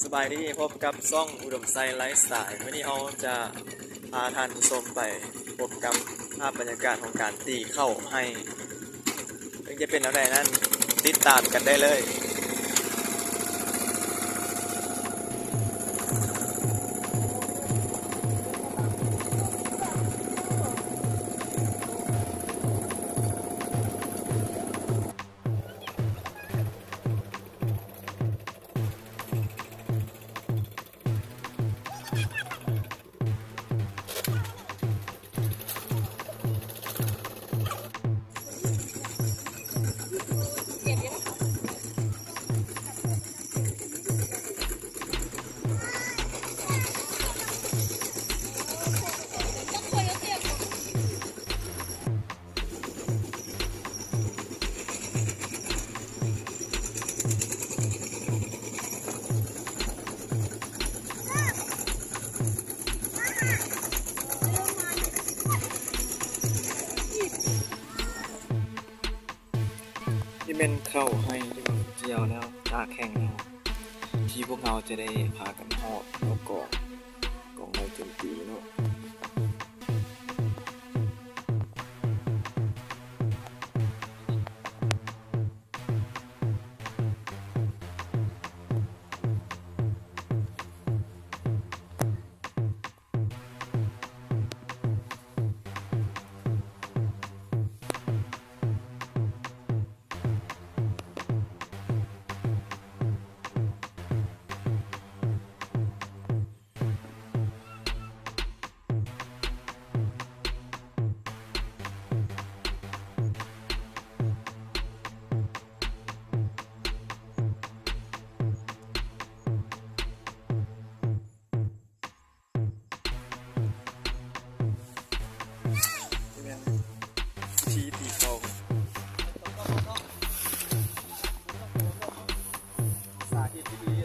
ສະບາຍດີ ພົບກັບຊ່ອງອຸດົມໄຊໄລຟ໌ສະໄຕລ໌. ມື້ນີ້ເຮົາຈະພາທ່ານຜູ້ຊົມໄປພົບກັບພາບບັນຍາກາດຂອງການຕີເຂົ້າໄຮ່ ເຊິ່ງຈະເປັນແນວໃດນັ້ນ ຕິດຕາມກັນໄດ້ເລີຍ. ນີ້ແມ່ນເຂົ້າໄຮ່ທີ່ວ່າກ່ຽວແລ້ວ ຕາກແຫ້ງແລ້ວ ທີ່ພວກເຮົາຈະໄດ້ພາກັນຫອບເຂົ້າກອງ ກອງໄດ້ຈົນຕີເນາະ. ທີ່ຕີເຂົ້າ ສາທິດວິທີ ເ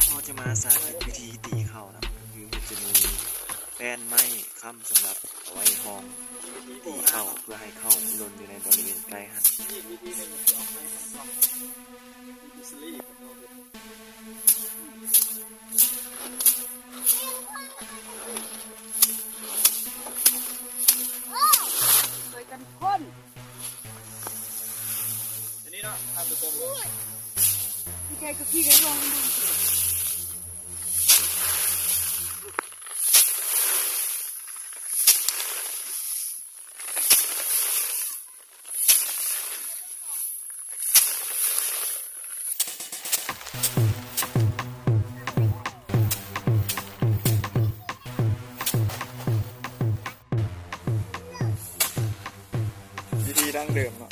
ຮົາຈະມາສາທິດວິທີຕີເຂົ້ານະ ກໍຄືມັນຈະມີແປ້ນໄມ້ຄ້ຳສຳລັບເອົາໄວ້ຮອງຕີເຂົ້າ ເພື່ອໃຫ້ເຂົ້າຫຼົ່ນຢູ່ໃນບໍລິເວນໃກ້ຫັ້ນ. ຊ່ວຍກັນຄົນ ອັນນີ້ເນາະ ທ່ານຜູ້ຊົມ ໂອ້ຍ ໃຫຍ່ກວ່າພີ່ໄດ້ລອງ. ວິທີດັ້ງເດີມເນາະ. ເ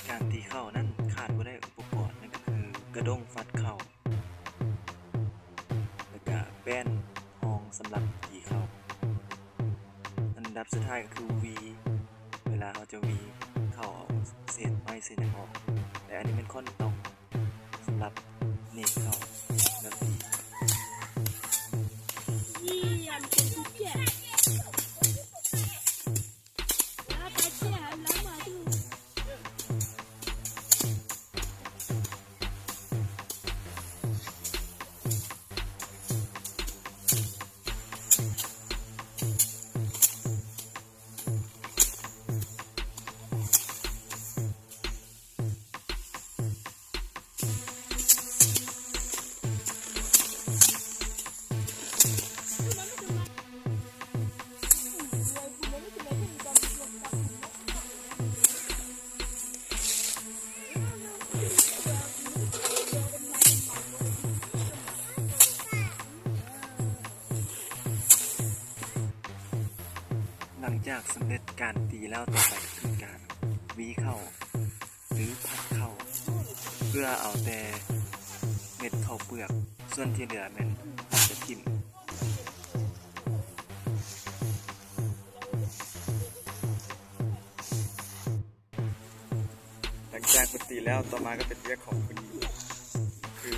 ການຕີເຂົ້ານັ້ນຂາດບໍ່ໄດ້ອຸປະກອນ ນັ້ນກໍຄືກະດົ້ງຟັດເຂົ້າ ແລ້ວກະແປ້ນຮອງສຳລັບຕີເຂົ້າ. ອັນດັບສຸດທ້າຍກໍຄືຫວີ ເວລາເຮົາຈະຫວີເຂົ້າ ເອົາເສດໄມ້ເສດຫຍັງອອກ ແລະ ອັນນີ້ແມ່ນຄ້ອນຕອກ ສຳລັບໜີບເຂົ້າແລ້ວຕີ. ຫຼັງຈາກສຳເລັດການຕີແລ້ວ, ຕໍ່ໄປກໍຄືການຫວີເຂົ້າ ຫຼື ພັດເຂົ້າ ເພື່ອເອົາແຕ່ເມັດເຂົ້າເປືອກ, ສ່ວນທີ່ເຫຼືອແມ່ນເຮົາຈະຖິ້ມ. ຫຼັງຈາກເພິ່ນຕີແລ້ວ, ຕໍ່ມາກໍເປັນວຽກຂອງຜູ້ຍິງ ຄື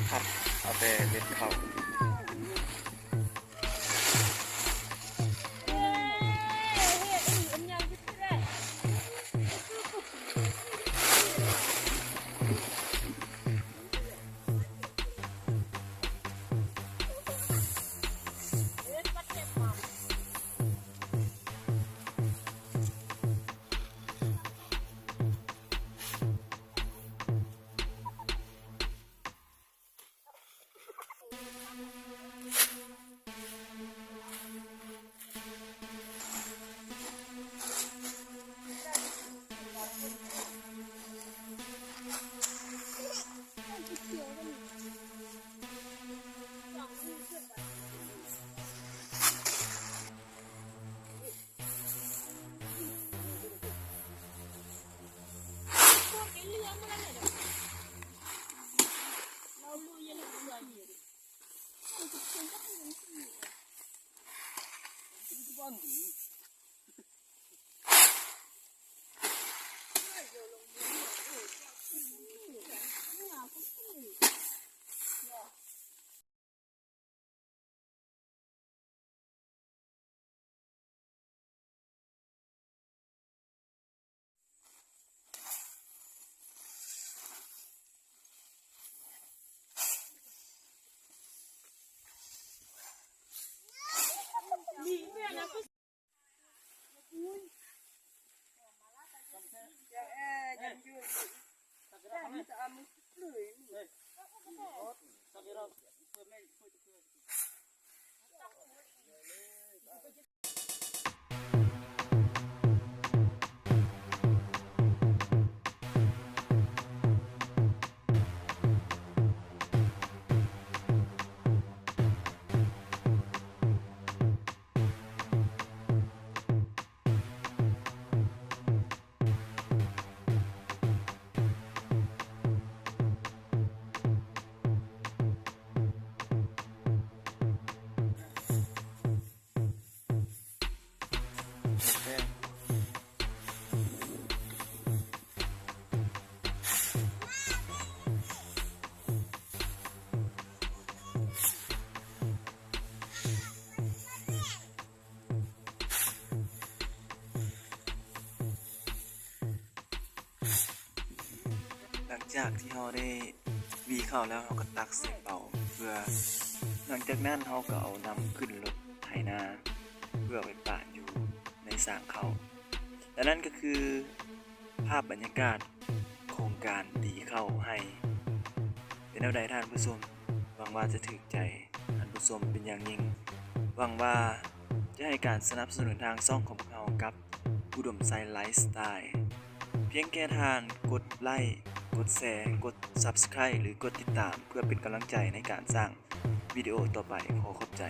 ພັດເອົາແຕ່ເມັດເຂົ້າ. ຫຼັງຈາກທີ່ເຮົາໄດ້ຫວີເຂົ້າແລ້ວ, ເຮົາກໍຕັກໃສ່ເປົາ ເພື່ອ ຫຼັງຈາກນັ້ນເຮົາກໍເອົານຳຂຶ້ນລົດໄຖນາ ເພື່ອໄປປະຢູ່ໃນສາງເຂົ້າ. ແລະ ນັ້ນກໍຄືພາບບັນຍາກາດຂອງການຕີເຂົ້າໄຮ່. ເປັນແນວໃດທ່ານຜູ້ຊົມ? ຫວັງວ່າຈະຖືກໃຈທ່ານຜູ້ຊົມເປັນຢ່າງຍິ່ງ. ຫວັງວ່າຈະໃຫ້ການສະໜັບສະໜູນທາງຊ່ອງຂອງພວກເຮົາກັບ ອຸດົມໄຊໄລຟ໌ສະໄຕ. ພຽງແຄ່ທ່ານກົດໄລ້, ກົດແຊ, ກົດຊັບສະໄຄຣບ໌ ຫຼື ກົດຕິດຕາມ ເພື່ອເປັນກຳລັງໃຈໃນການສ້າງວິດີໂອຕໍ່ໄປ. ຂໍຂອບໃຈ.